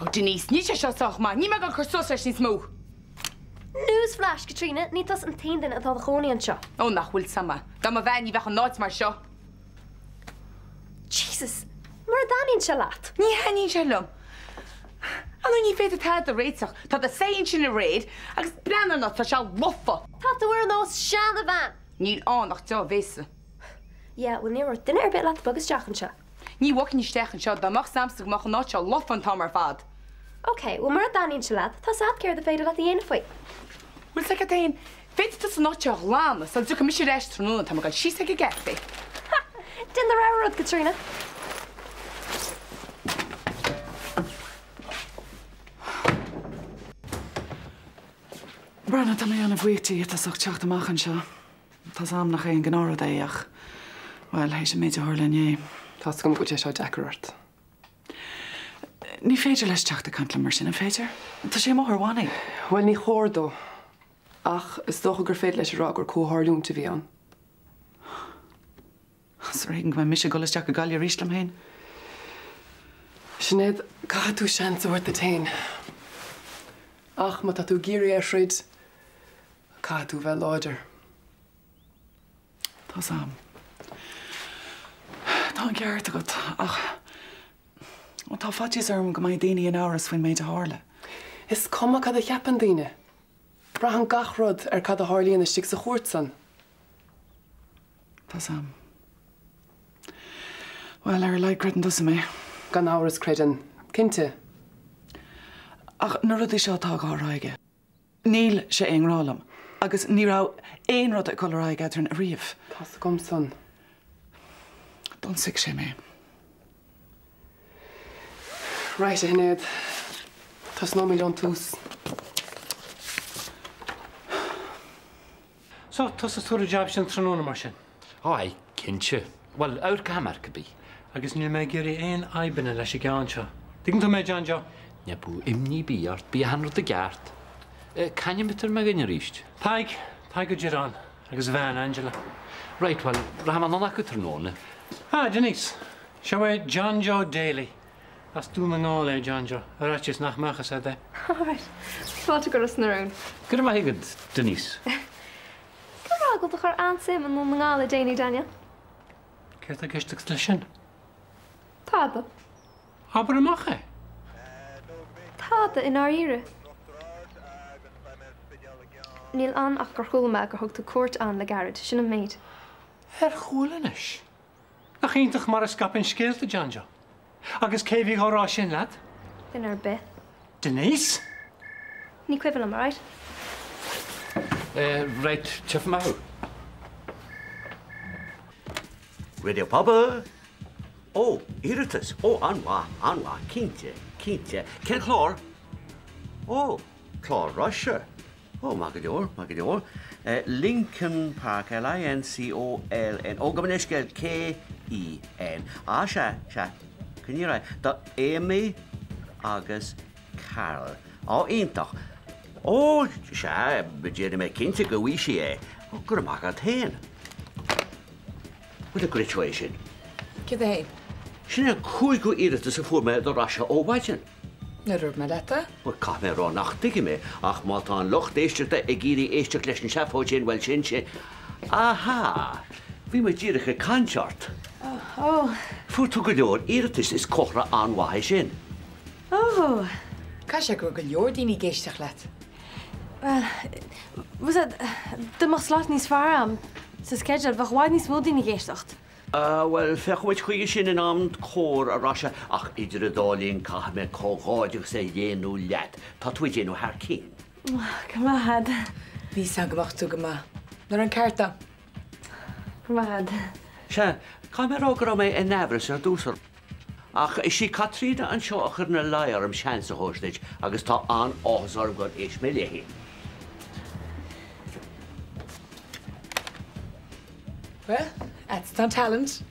Oh Denise, níl sé seo sách maith, níl mé ag dul cur suas leis níos mó! Newsflash, Caitríona, ní tusa an t-aon duine atá i do chónaí anseo. Ó nach bhfuil 's a'm. Dá mba bhea ní bheadh an áit mar seo. Jesus! Mura dtaitníonn sé leat. Ní thaitníonn sé liom. Ar ndóigh ní féidir tada a réiteach. Tá do saoi ansin aréir agus breathnaigh ar an áit, tá sé lofa. Tá tú ar nós seanabhean! Níl ann ach dea-bhéasa. Yeah, bhuel níor dhúirt duine ar bith leat bog isteach anseo. Ní bhogfainn isteach anseo dá mbeadh 's a'msa go mbeadh an áit seo lofa an t-am ar fad. Ok, bhuel mura dtaitníonn sé leat, tá's a'd céard a féidir leat a dhéanamh faoi. Bhfuil 's agat fhéin, féadfaidh tusa an áit seo a ghlanadh sula dtiocfaidh mise ar ais tráthnóna, tá mé ag dul síos ag an gcaife. Ha! Déan do rogha rud, Caitríona. Bronagh, tá mé ana-bhuíoch díot as ucht teacht amach anseo. Tá's a'm nach é an gnáthrud é ach, bhuel, théis an méid a tharla inné. Tá's agam go bhfuil sé seo deacair ort. Ní féidir leis teacht ag caint liom mar sin, an féidir? Tá sé amuigh ar bhannaí. Bhuel, ní chóir dó. Ach is dócha gur féidir leis a rá gur comhtharlúint a bhí ann. Is ar éigean go mbeidh mise ag dul isteach go Gaillimh arís liom féin. Sinéad, caithfidh tú seans a thabhairt duit féin. Ach má tá tú ag iarraidh é a throid, caithfidh tú bheith láidir. Tá's a'm. Tá an ceart agat, ach tá faitíos orm go mbeidh daoine in amhras faoin méid a tharla. Is cuma cad a cheapann daoine. Braitheann gach rud ar cad a tharlaíonn istigh sa chúirt san. Tá's a'm. Bhuel, ar a laghad creideann tusa mé. Gan amhras, creideann. Cinnte. Ach na rudaí seo atá á rá aige. Níl sé i ngrá liom agus ní raibh aon rud ag dul ar aghaidh eadrainn ariamh. Tá's agam san. D'ionsaigh sé mé. Right, a Shinéad. Tosnóimid ón tús. So, tusa a tabharfaidh an jab sin tráthnóna mar sin? Ó aye, cinnte. Bhuel, amharcfaidh mé air cibé. Agus níl mé ag iarraidh aon fhadhbanna leis an gceann seo. Tuigeann tú mé, John Joe? Ná bíodh imní ar bith ort, beidh achan rud i gceart. C'ainm atá ar mo dhuine arís? Tadhg, Tadhg Ó Direáin agus a bhean, Angela. Right, bhuel, rachaidh mé anonn acu tráthnóna. Ah, Denise, seo é John Joe Daly. As Dún na nGall é John Joe, ar fhaitíos nach mbeadh fhios a'd é. Alright, fáilte go Ros na Rún. Go raibh maith agat, Denise. Cén fáth go bhfuil tú ag cur an-suim i nDún na nGall le déanaí, Daniel? Céard tá i gceist agat leis sin? Tada. Abair amach é! Tada, i ndáiríre. Níl ann ach gur chuala mé gur thug tú cuairt ann le gairid, sin an méid. Ar chuala anois? Nach iontach mar a scaipeann scéalta, John Joe? Agus cé bhí dhá rá sin leat? Duine ar bith. Denise? Ní cuimhin liom, alright? Eh, right, tchífidh mé thú. Raidió Pobail! Ó, iarratas! Ó, an-mhaith, an-mhaith, cinnte, cinnte. Cén clár? Ó, clár Roise. Ó, maith go leor, maith go leor. Lincoln Park, L-I-N-C-O-L-N, ó, gabh mo leithscéal, K-E-N. Á, sea, sea, coinnigh ar aghaidh. Do Amy agus Carol. Á, iontach. Ó, sea, déanfaidh mé cinnte go bhfaighidh sí é. Ó, go raibh maith agat féin. Bhuel, an great é sin? Céard é féin? Sin é an cúigiú iarratas a fuair mé do Roise ó mhaidin. Ar dhúirt mé leat é? Bhuel, caithfidh mé a rá nach dtuigim é, ach má tá an lucht éisteachta ag iarraidh éisteacht leis an seafóid sin, bhuel, sin sin. Aha! Bhí muid díreach ag caint ort. Ó. Fuair tú go leor iarratais, is comhartha an-mhaith é sin. Ó. Caithfidh sé go raibh go leor daoine ag éisteacht leat. Bhuel, bhfuil a fhios a'd, dá mbeadh slot níos fearr a'm sa sceideal, bheadh i bhfad níos mó daoine ag éisteacht. Ah, bhuel, féachfaidh muid chuige sin in am cóir, a Roise, ach idir an dá linn caithfidh mé comhghairdeachas a dhéanamh leat. Tá tú ag déanamh thar cinn. Oh, go maith a'd. Bhí 's a'm go mbeadh tú go maith. Nuair an ceart dom. Go maith a'd. Sea, caithfidh mé a rá go raibh mé in aimhreas ar dtús. Ach is í Caitríona anseo a chuir ina luí orm seans a thabhairt duit agus tá an-áthas orm gur éist mé léi. Well, that's tá talent.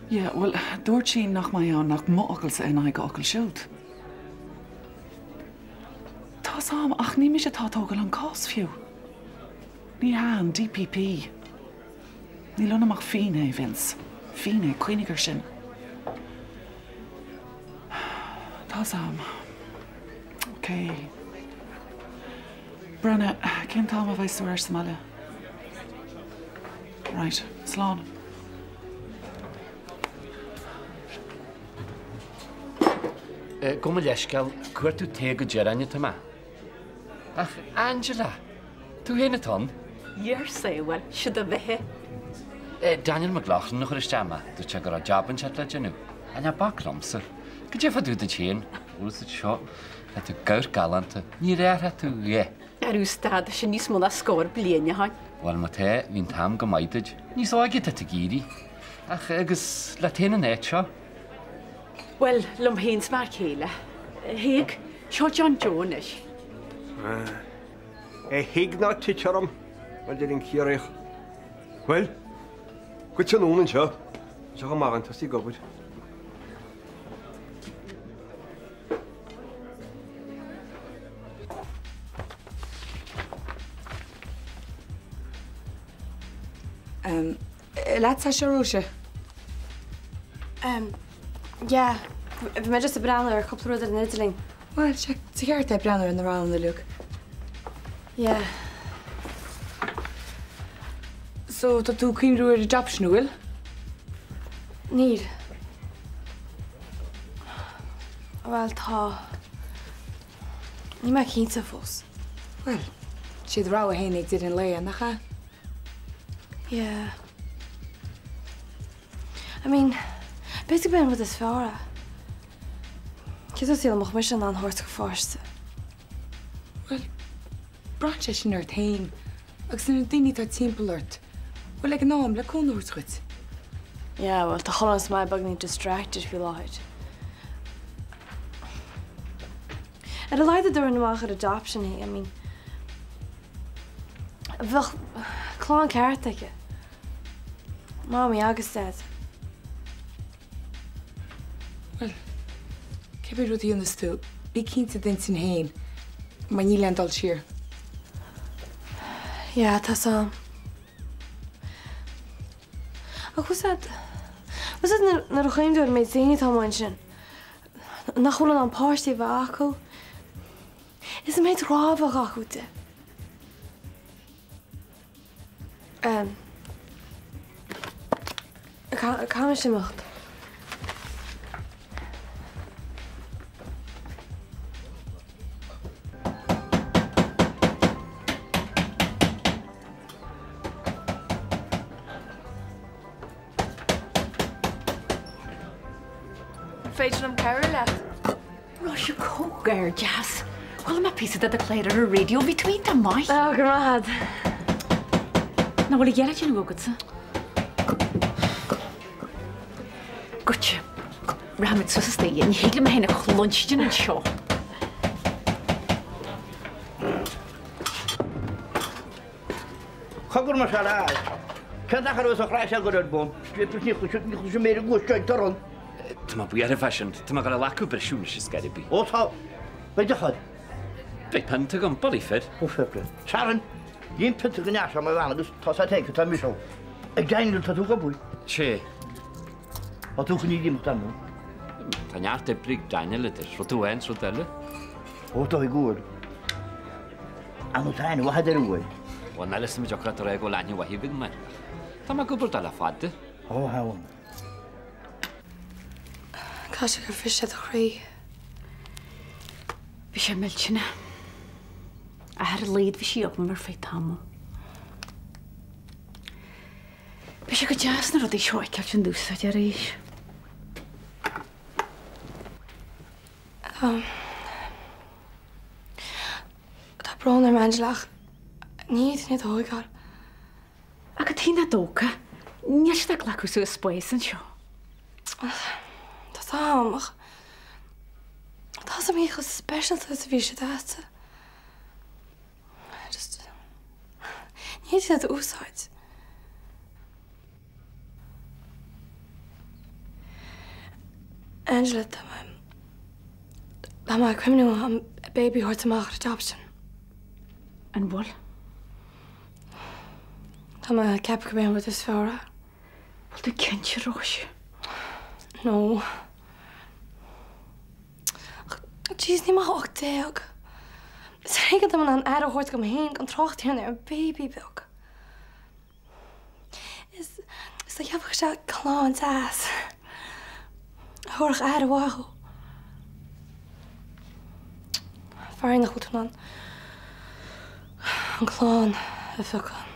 Yeah, bhuel, dúirt sí nach mbeidh ann ach m'fhocalsa in aghaidh a fhocail siúd. Tá's a'm, ach ní mise atá ag tógáil an cás fiú. Ní hea, an DPP. Níl ionam ach finné, Vince. Finné, cuimhnigh air sin. Tá's a'm. Ok. Breathnaigh, cén t-am a bheas tú ar ais sa mbaile? Right. Slán. Gabh mo leithscéal, cuartú tae go deireadh atá mé. Ach Angela! Tú féin atá ann? Dia ár sábháil, sé do bheatha. Daniel McLaughlin a chuir isteach mé. Dúirt sé go raibh jab inteacht le déanamh. Ach ná bac liomsa. Goidé fá dtaobh duit féin? Bhfuil fhios agat seo, tá tú ag amharc galánta. Níor athraigh tú a dhath. Arú stad, tá sé níos mó ná scór bliain ó shin. Bhuel, má tá, bhí an t-am go maith duit. Níos óige atá tú ag éirí. Ach agus leat féin an áit seo? Bhuel, liom féin 's m'fhear céile. Thaidhg, seo John Joe anois. É thig ná tit orm, a deir an Ciarraíoch. Bhuel, goitse anonn anseo, tá sé chomh maith an tosaí ag obair. Leatsa é seo, Róise? Yeah, bhí mé just ag breathnú ar cúpla rud ar an idirlíon. Bhuel, sea, sa cheart é breathnú ar na roghanna uilig. Yeah. So, tá tú ag cuimhniú ar adoption, an bhfuil? Níl. Bhuel, tá. Níl mé cinnte fós. Bhuel, sé do rogha féin ag deireadh an lae, nach ea? Yeah. I mean, b'fhéidir gurb é an rud is fearr é. Cé sa saol a mbeadh mise in ann thabhairt do pháiste? Bhuel, braitheann sé sin ort féin agus ar na daoine atá timpeall ort. Bhuel, ag an am, le cúnamh a thabhairt dhuit. Yeah, bhuel, tá chuile dhuine is mé beagainín distracted faoi láthair. Ar a laghad dá dtabharfainn amach ar adoption í, I mean, bheadh clann ceart aici. Mamaí agus Daid. Bhuel, cibé rud a dhéanfas tú, bí cinnte d'intinn féin, mar níl aon dul siar. Yeah, tá's a'm. Ach bhfuil 's a'd, bhfuil 's a'd nuair a chuimhním ar an méid daoine atá amuigh ansin, nach bhfuil in ann páistí a bheith acu, is an méid grá a bheadh acu di. Caithfidh mise imeacht. An féidir liom cabhrú leat? Róise, comhghairdeas! Chuala mé píosa de do chlár ar an raidió, bhí tú iontach maith! Ó, go raibh maith agat. Nach bhfuil a dhath le déanamh agatsa? Goitse, rachaimid suas istoíche, ní thig liom mé féin a chluinstin anseo. Cogar más ea a fhear. Cén achar a bheas an chraith seo ag dul ar bun? Ní chloisim mé ar an gcuas seo ag torann. Tá mé buartha fá sin. Tá mé ag dul a ghlacadh briseadh anois ar scor ar bith. Ó tá. Beidh do thoil. Beidh pionta agam, bulaí fir. Ó fair play. Sharon, líon pionta den fhear seo mo bhean agus tá sé féin tá mise ann. Ag Daniel tá tú ag obair. Sé. Tá tú chun í imeacht ar ndóigh. Tá neart oibre ag Daniel idir rud amháin is rud eile. Ó tá i gcóir. An bhfuil aithne mhaith agat ar uair? Bhuel, níl fhios agam an dtiocfadh leat a rá go bhfuil aithne mhaith agam air. Tá mé ag obair dó le fada. Ó, thabharfainn. Caithfidh sé gur bhris sé do chroí. Bhí sé millteanach. Ach ar a laghad bhí sí agam ar feadh tamaill. Beidh sé go deas na rudaí seo a fheiceáilt in úsáid arís. Tá brón orm Angela ach ní fhéadfainn iad a thóigeáil. Ach cad chuige nach dtógfá? Níl siad ag glacadh suas spáis anseo. Tá 's a'm ach tá 's a'm cé chomh speisialta is a bhí siad a'dsa. Just ní fhéadfainn iad a úsáid. Angela, tá mé, tá mé ag cuimhniú an baby a thabhairt amach ar adoption. An bhfuil? Tá mé ag ceapadh gurb é an rud is fearr é. Bhfuil tú cinnte, Róise? No. Jeez, níl mé ach 18. Is ar éigean dom in ann aire a thabhairt dom féin, gan trácht a dhéanamh ar an baby beag. Is is dá gheobhadh sé clann deas a thabharfadh aire mhaith dhó. Fear nach bhfuil tú in ann an clann a phiocadh.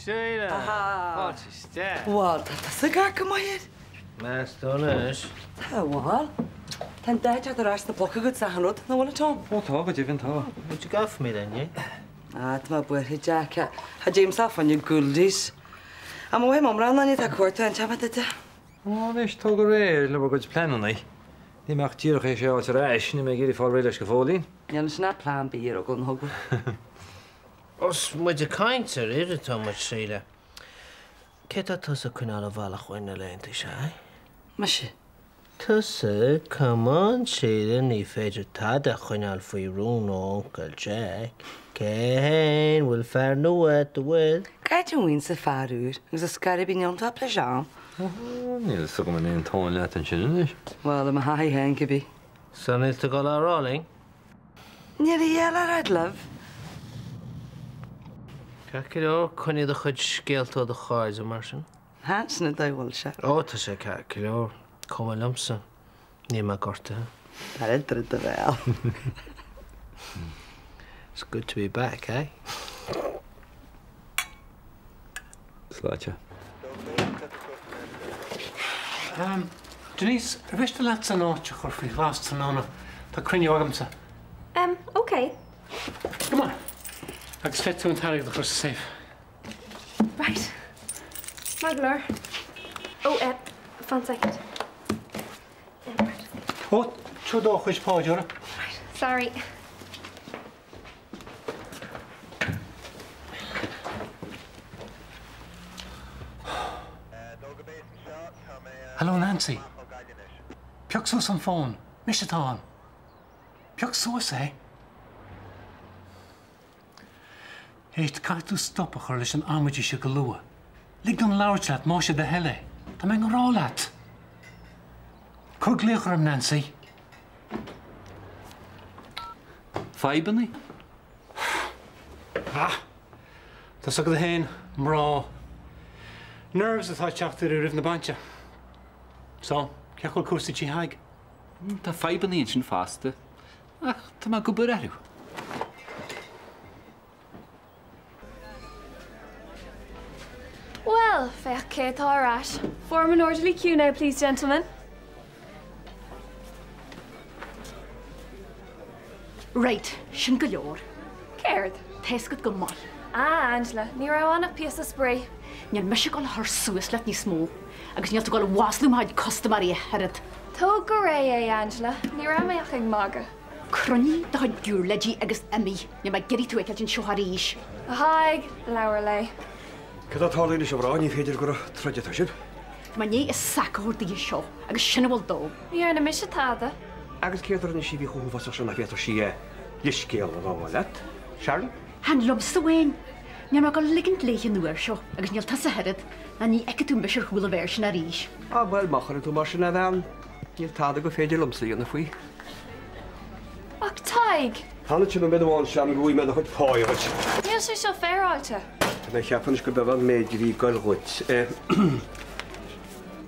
Síle! Fáilte isteach. Bhal, tá tusa ag amharc go maith air. Meas tú anois? Tá, bhal. Tá an dath ag teacht ar ais sna pluca agat is achan rud, nach bhfuil, a Tom? Ó tá, go deimhin tá. Would you go for me then, yeah? Ah, tá mé buartha, Jack. Cha dtéim sa fáinne goillies. Ach má mhaith m'amhrán, tá cuartú an teach duit. Ó, anois, tóg go réidh le bhur gcuid pleananna. Níl mé ach díreach théis é a fháilt ar ais, níl mé ag iarraidh fáil réidh leis go fóillín. Níl ansin ach plean B ar eagla na heagla. Os muid ag caint ar fhir atá muid, Síle. Cé tá tusa ag coinneáil i bhfalach uainn na laethanta seo, eh? Mise? Tusa, come on, Síle, ní féidir tada a choinneáil faoi rún ó Uncail Jack. Cé hé? An bhfuil fear nua agat, an bhfuil? Cá háit a bhfaighinn-se fear úr agus an scairpín iontach pleasure ann? Níl a fhios agam an aontóinn leat ansin anois. Bhuel, i mo thaithí féin, cibé. So níl tú ag dul á rá linn? Níl a dhéal ar fhad libh. Ceart go leor, coinnigh do chuid scéalta ó do chairde mar sin. Chan sin an dóigh a bhfuil sé. Ó, tá sé ceart go leor. Cuma liomsa. Níl mé gortaithe. Tar idir do bhéal. It's good to be back, eh? Sláinte. Denise, ar mhiste leatsa an áit a chur faoi ghlas tráthnóna? Tá cruinniú agamsa. Em, ok. Go maith. Agus féadfaidh tú an t-airgead a chur sa safe. Right. Maith go leor. Ó, eh, fan soicind. Eh, right. Ó, tabhair do chuid pá di. Right, sorry. Hello Nancy. Pioc suas an fón. Mise atá ann. Pioc suas é. Éist, caithfidh tú stop a chur leis an amaidí seo go luath. Lig dom labhairt leat, más é do thoil é. Tá mé i ngrá leat! Cuir glaoch orm, Nancy. Fadhbanna? Ah! Tá's agat féin, mná. Nerves atá ag teacht uirthi roimh na bainse. So, cén chaoi a bhfuil cúrsaí tí Thaidhg? Tá fadhbanna ansin fosta. Ach tá mé ag obair orthu. Bhuel, féach cé atá ar ais. Form an orderly queue now, please, gentlemen. Right, sin go leor. Céard? Tá's agat go maith. Ah, Angela, ní raibh ann ach píosa spraoi. Níl mise ag dul a chur suas leat níos mó agus níl tú ag dul a mhaslú mo chuid custaiméirí ach oiread. Tóg go réidh é, Angela, ní raibh mé ach ag magadh. Cruinnigh do chuid giúirléidí agus imigh, níl mé ag iarraidh tú a fheiceáilt anseo arís. A Thaidhg, labhair léi. Cad atá ag tarlú anois, a mhná? Ní féidir gur ag troid atá sibh. Tá mé i ndiaidh an sac a thabhairt daoithe seo agus sin a bhfuil dó. Ní dhearna mise tada. Agus céard a rinne sí a bhí chomh huafásach sin nach bhféadfadh sí leithscéal a ghabháil leat, Sharon? Chan liomsa amháin. Níl mé ag dul a ligint léithe an uair seo agus níl tusa ach oiread, ná ní fheicfidh tú mise ar chúl an bhéir sin arís. Ah, bhuel, má chuireann tú mar sin é, a bhean, níl tada gur féidir liomsa a dhéanamh faoi. Ach Tadhg! Fan ansin nóiméad amháin, Sharon, go bhfaighidh mé do chuid pá dhuit. Níl sé seo féaráilte. Tá mé ag ceapadh anois gur beag an méid a bhí ag goil dhuit.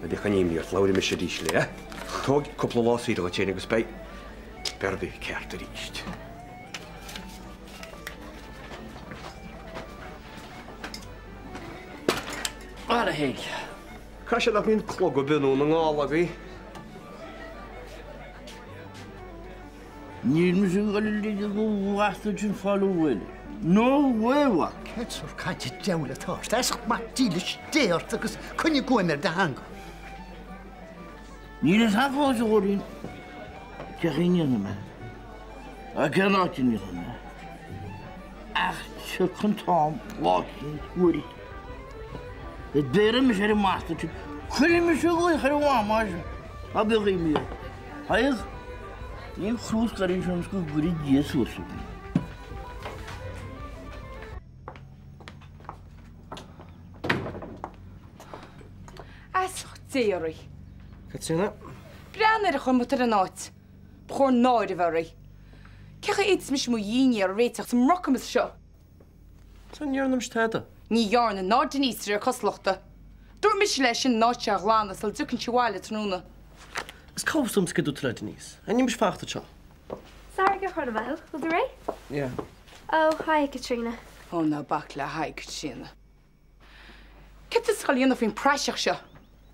Ná bíodh aon imní ort, labhróidh mise arís léi, eh? Tóg cúpla lá saoire dhuit féin agus beidh rudaí ceart arís. Bhuel, a Thaidhg. Caithfidh sé nach mbíonn clog ar bith i nDún na nGall agaibh. Níl mise ag dul a ligean don bhastard sin fáil an bhaile. No way, a mhac! Cén sórt cainte diabhail atá ort? Fasach maith dílis Dé ort agus coinnigh guaim ar do theanga. Níl fhios a'm fós, a Dhóirín, cén chaoi a ndéanfaidh mé, ná cén áit a ndéanfaidh mé, ach tiocfaidh an t-am lá eicínt, uair eicínt, go mbéarfaidh mise ar an mbastard sin, cuirfidh mise glaoch ar a mhamá seo, ná bíodh imní ort. Thaidhg, níl chrúsc ar an sionas go gcuirfidh Dia suas ort. Fasach Dé oraibh. Caitríona. Breathnaigh ar an chuma atá ar an áit. Ba chóir náire a bheith oraibh. Cén chaoi a bhféadfas mise mo dhinnéar a réiteach sa mbrocamais seo? Sea, ní dhearna mise tada. Ní dhearna, ná Denise de réir cosúlachta. Dúirt mise léi an áit seo a ghlanadh sula dtiocfainn abhaile tráthnóna. Is cá bhfios domsa céard a dúirt tú le Denise? Níl mise fachta anseo. Sorry gur chuir mé thú. Bhfuil tú réidh? Yeah. Oh, hi, Caitríona. Ó, ná bac le hi, Caitríona. Céard tá tú ag dul a dhéanamh faoin bpraiseach seo?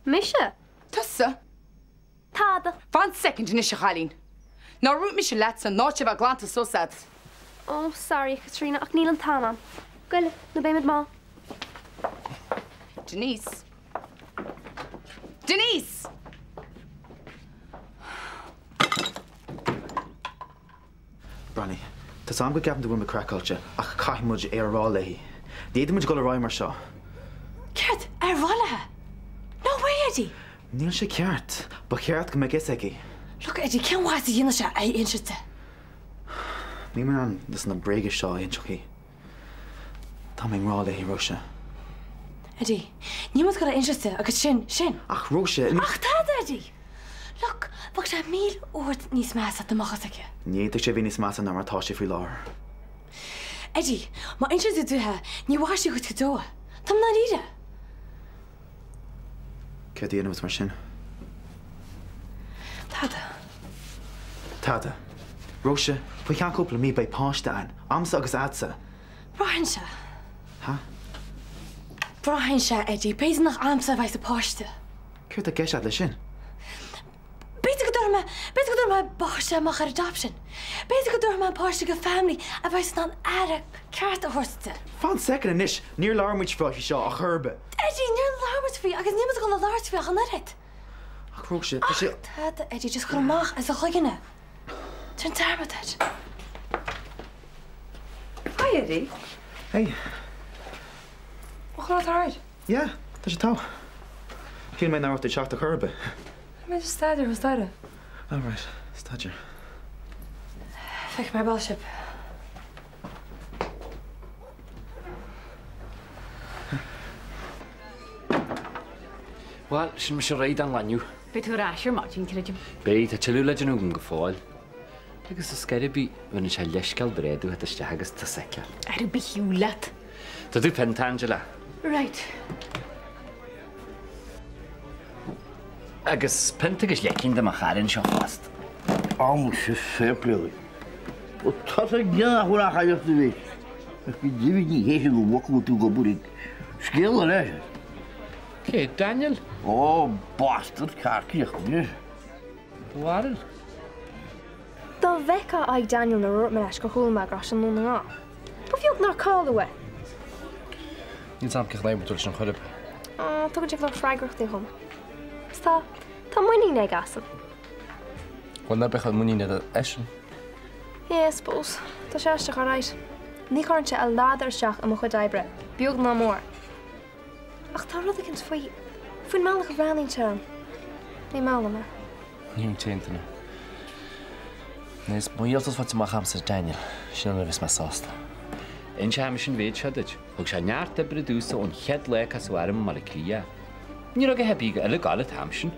Mise? Tusa? Tada. Fan soicind anois, a chailín. Nár dhúirt mise leatsa an áit a bheith glanta suas a'd? Oh, sorry, a Chaitríona, ach níl an t-am a'm. Goile, nó beimid mall. Denise. Denise! Tá's a'm go gceapann tú go bhfuil mé craiceáilte, ach caithfidh muid é a rá léi. Ní fhéadfaidh muid dul ar aghaidh mar seo. Céard? É a rá léi? No way, Eddie! Níl sé ceart. Ba cheart go mbeadh fhios aici. Look, Eddie, cén mhaitheas a dhéanfadh sé é a inse di? Níl mé in ann leis na bréaga seo a inseacht di. Tá mé i ngrá léi, Róise. Eddie, níl muid ag dul a inse di agus sin, sin. Ach Róise, ní. Ach tada, Eddie! Look, bheadh sé 1000 uair níos measa dá mbeadh fhios aici. Ní fhéadfadh sé bheith níos measa ná mar atá sé faoi láthair. Eddie, má insíonn tú di, ní mhaithfidh sí dhuit go deo. Táim i ndáiríre. Céard a dhéanfaimid mar sin? Tada. Tada. Róise, faoi cheann cúpla mí beidh páiste a'ainn, a'msa agus a'dsa. Braitheann sé. Ha? Braitheann sé, Eddie. B'fhéidir nach a'msa a bheidh an páiste. Céard tá i gceist a'd leis sin? B'fhéidir go dtabharfaidh mé, b'fhéidir go dtabharfaidh mé an páiste amach ar adoption. B'fhéidir go dtabharfaidh mé an páiste go family a bheidh in ann aire ceart a thabhairt di. Fan soicind anois, níor labhair muid faoi seo ar chor ar bith. Eddie, níor labhair muid faoi agus níl muid ag dul a labhairt faoi ach an oiread. Ach Róise, tá sé. Ach tada, Eddie, just cuir amach as do chloigeann é. Déan dearmad air. Hi Eddie. Hey. Bhfuil chuile rud alright? Yeah, tá sé togha. Shíl mé nach raibh tú ag teacht ar chor ar bith. Tá mé ag staidéar, thuas staighre. Oh right, staidéar. Feicfidh mé ar ball sibh. Bhuel, sin mise réidh don lá inniu. Beidh tú ar ais ar maidin, creidim. Beidh, tá tuilleadh le déanamh agam go fóill. Agus ar scor ar bith, rinne sé leithscéal breá domh theacht isteach agus tusa a fheiceáil. Arú b'fhiú leat. Tá tú pionta, Angela. Right. Agus pionta agus leicín do mo chara anseo fosta. Á muise fair play dhuit. Ó tá tú ag déanamh nach bhfuil ach oidhreacht anois. Ach go deimhin ní hé sin go bhfaca tú ag obair ag scéal ar ais. Cé, Daniel? Ó, bastard cearc anois. Do bharúil? Dá bhfeicfeá aghaidh Daniel nuair a dúirt mé leis gur chuala mé go raibh sé i nDún na nGall. Ba bheag nár cailleadh é. Níl 's a'm cén chaoi ar leis an chor ar bith. Á, tugann sé go leor freagrachtaí dhom. Is tá, tá muinín aige asam. Bhuel, ná beadh muinín agat eisean? Yeah, I suppose. Tá sé aisteach alright. Ní chuireann sé a ladar isteach i mo chuid oibre, beag ná mór. Ach tá rud éicint faoi, faoin mbealach a bhreathnaíonn sé orm. Ní maith liom é. Ní an t-aon duine. Is mo dhíoltas faighte amach a'msa Daniel, sin an uair a bheas mé sásta. Inseoidh mise an mhéid seo duit, thug sé neart oibre domhsa ón chéad lá a casadh orm i mBaile Átha Cliath. Ní raibh a dhath ar bith eile ag gabháil an t-am sin.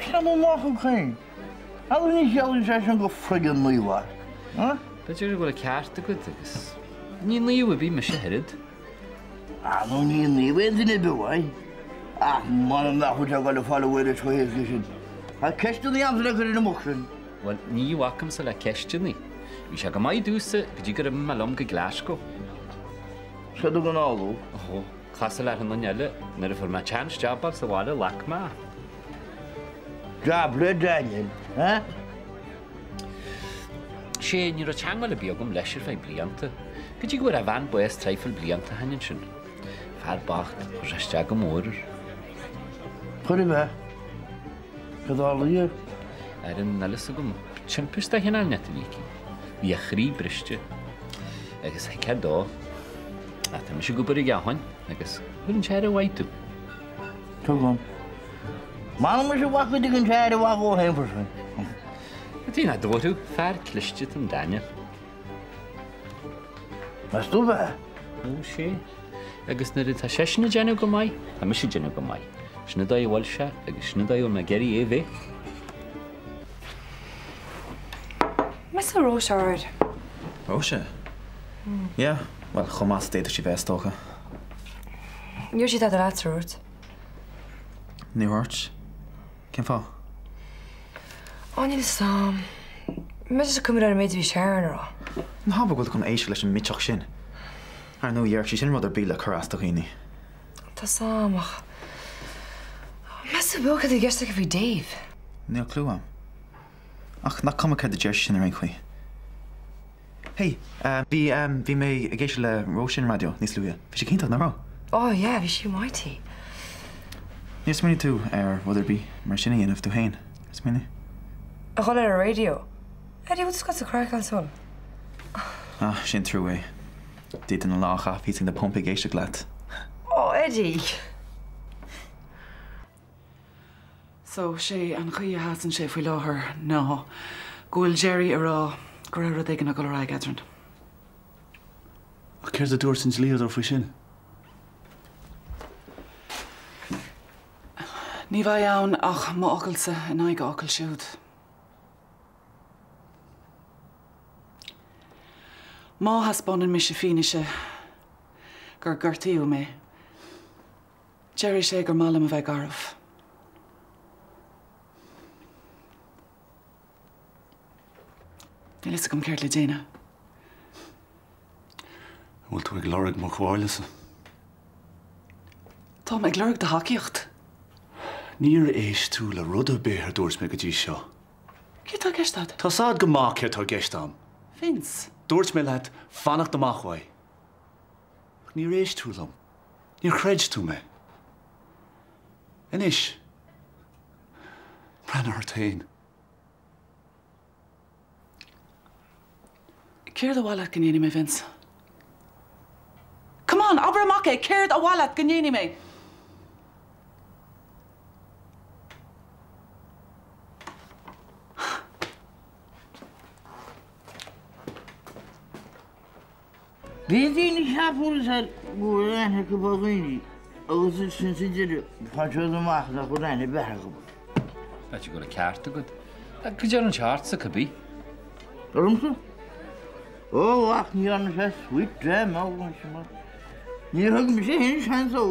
Cad amach an chaint? Agus ní chiallaíonn sé sin gur friggin naomh é, huh? B'fhéidir go bhfuil an ceart agat agus ní naomh ar bith mise ach oiread. Ach nó ní naomh aon duine ar bith uaidh. Ach m'anam nach bhfuil sé ag dul ag fáil a mhuiris chomh héasca sin. Tá ceisteanna a'msa le cur ar an mboc sin. Bhuel, ní bhacaimse le ceisteanna. Bhí sé go maith domhsa go dtí gur imigh mé liom go Glasgow. Sé do ghnáthlú. Ó, cosúil le achan duine eile, nuair a fuair mé chance jab sa bhaile, ghlac mé. Jab le Daniel, eh? Sé, ní raibh teagmháil ar bith agam leis ar feadh blianta, go dtí go bhfuair a bhean bás traidhfil blianta ó shin ansin. Fear bocht, chuir sé isteach go mór air. Chuir ab ea? Cad a tharla di? Ar an níl a fhios agam, timpiste de chineál inteacht a bhí aici. Bhí a chroí briste. Agus thuigfeá dó. Ach tá mise ag obair aige ó shin, agus chuireann sé aire mhaith domh. Tuigim. M'anam mise a mhac go dtugann sé aire mhaith dhó féin freisin. Cad é nach dtabharfadh fear cliste don Daniel? Meas tú ab ea? Ó, sé. Agus nuair atá seisean ag déanamh go maith, tá mise ag déanamh go maith. Sin an dóigh a bhfuil sé agus sin an dóigh a bhfuil mé ag iarraidh é a bheith. Meas tú Róise alright? Róise? Yeah, bhuel, chomh maith is a d'fhéadfadh sí bheith, is dócha. Ní dúirt sí tada leatsa, ar dhúirt? Níor dhúirt. Cén fáth? Ó, níl 'fhios a'm. Mé just ag cuimhneamh ar an méid a bhí Sharon a rá. Ná habair go bhfuil tú chun éisteacht leis an mbitseach sin. Ar ndóigh, déarfadh sí sin rud ar bith le cur as do dhaoine. Tá 'fhios a'm, ach meas tú beo cad é i gceist aici faoi Dave? Níl clue a'm. Ach nach cuma céard a deir sí sin ar aon chaoi. Hey, bhí, bhí mé ag éisteacht le Róise ar an raidió níos luaithe. Bhí sé go hiontach, nach raibh? Oh yeah, bhí sí mighty. Níor smaoinigh tú ar rud ar bith mar sin a dhéanamh tú féin, ar smaoinigh? A dhul ar an raidió? Eddie, bhfuil tú scoite craiceáilte? Ah, sin trua é. D'fhéadfainn an lá a chaitheamh thíos ag na pumpaí ag éisteacht leat. Ó, Eddie! So, sé an chaoi a sheasann sé faoi láthair ná go bhfuil Gerry ag rá go raibh rud éigin ag dul ar aghaidh eadrainn. Ach céard a dúirt an dlíodóir faoi sin? Ní bheidh ann ach m'fhocalsa in aghaidh a fhocail siúd. Má thaispeánann mise fianaise gur gortaíodh mé, déarfaidh sé gur maith liom a bheith garbh. Níl fhios agam céard le déanamh. An bhfuil tú ag lorg mo chomhairlesa? Táim ag lorg do thacaíocht. Níor éist tú le rud ar bith a dúirt mé go dtí seo. Céard tá i gceist agat? Tá's a'd go maith céard tá i gceist a'm. Vince. Dúirt mé leat fanacht amach uaidh. Ach níor éist tú liom. Níor chreid tú mé. Anois, breathnaigh ort féin. Céard ba mhaith leat go ndéanfaidh mé, Vince? Come on, abair amach é, céard ba mhaith leat go ndéanfaidh mé? Bhí daoine ag ceapadh is ar go bhfuil aithne acu ar dhaoine agus ansin sa deireadh faigheann siad amach nach bhfuil aithne ar bith acu. B'fhéidir go bhfuil an ceart agat. Ach cad é an ceart sa cibé? Ormsa? Ó ach ní dhearna sé sweet dream mar níor thug mise féin seans dó.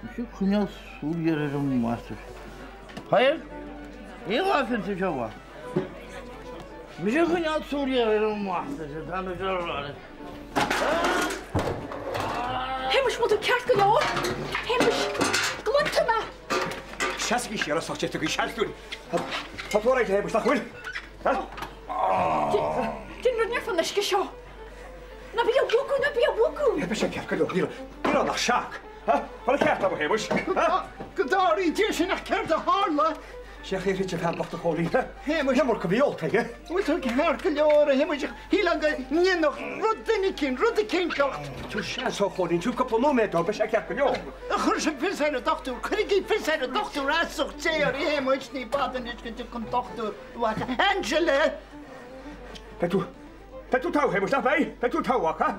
Mise ag coinneáil súil ghéar ar an master. Haigh, aon lá fiontar seo mhaith. Mise ag coinneáil súil ghéar ar an master seo, tá mise á rá leat. Shéamais, bhfuil tú ceart go leor? Shéamais, glan tú mé! Seasaigí siar as ucht tugaigí seans dúinn. Tá tú alright a Shéamais, nach bhfuil? Déan rud inteacht fán uisce seo. Ná bí á bhogadh, ná bí á bhogadh! Beidh sé ceart go leor, níl ann ach seac. Bhfuil an ceart agam, a Shéamais? Go dtarraí Dia sinn ach céard a tharla? Sé a thit an fear bocht a Chóilín. Shéamais. Iomarca a bhí ólta aige. Bhfuil tú ceart go leor, a Shéamais? Shílfeá go ndéanfadh rud eicínt, rud eicínt. Tabhair seans dó, a Chóilín, tabhair cúpla nóiméad dó, beidh sé ceart go leor. Chuir sibh fios ar an dochtúir, cuirigí fios ar an dochtúir as ucht Dé, a Shéamais, ní fada anois go dtiocfaidh an dochtúir uait. Angela! Beidh tú, beidh tú togha, a Shéamais, nach mbeidh? Beidh tú togha, ha?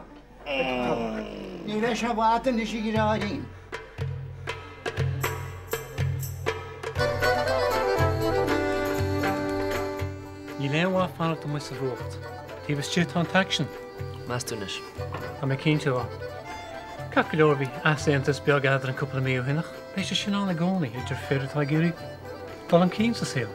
Ní bheidh sé i bhfad anois a dheartháirín. Níl aon mhaith fanacht amuigh sa bhfuacht. Taobh istigh tá an t-aicsean. Meas tú anois? Tá mé cinnte de. Ceart go leor bhí easaontas beag eadrainn cúpla mí ó shin ach beidh sé sin ann i gcónaí idir fir atá ag iarraidh dul chun cinn sa saol.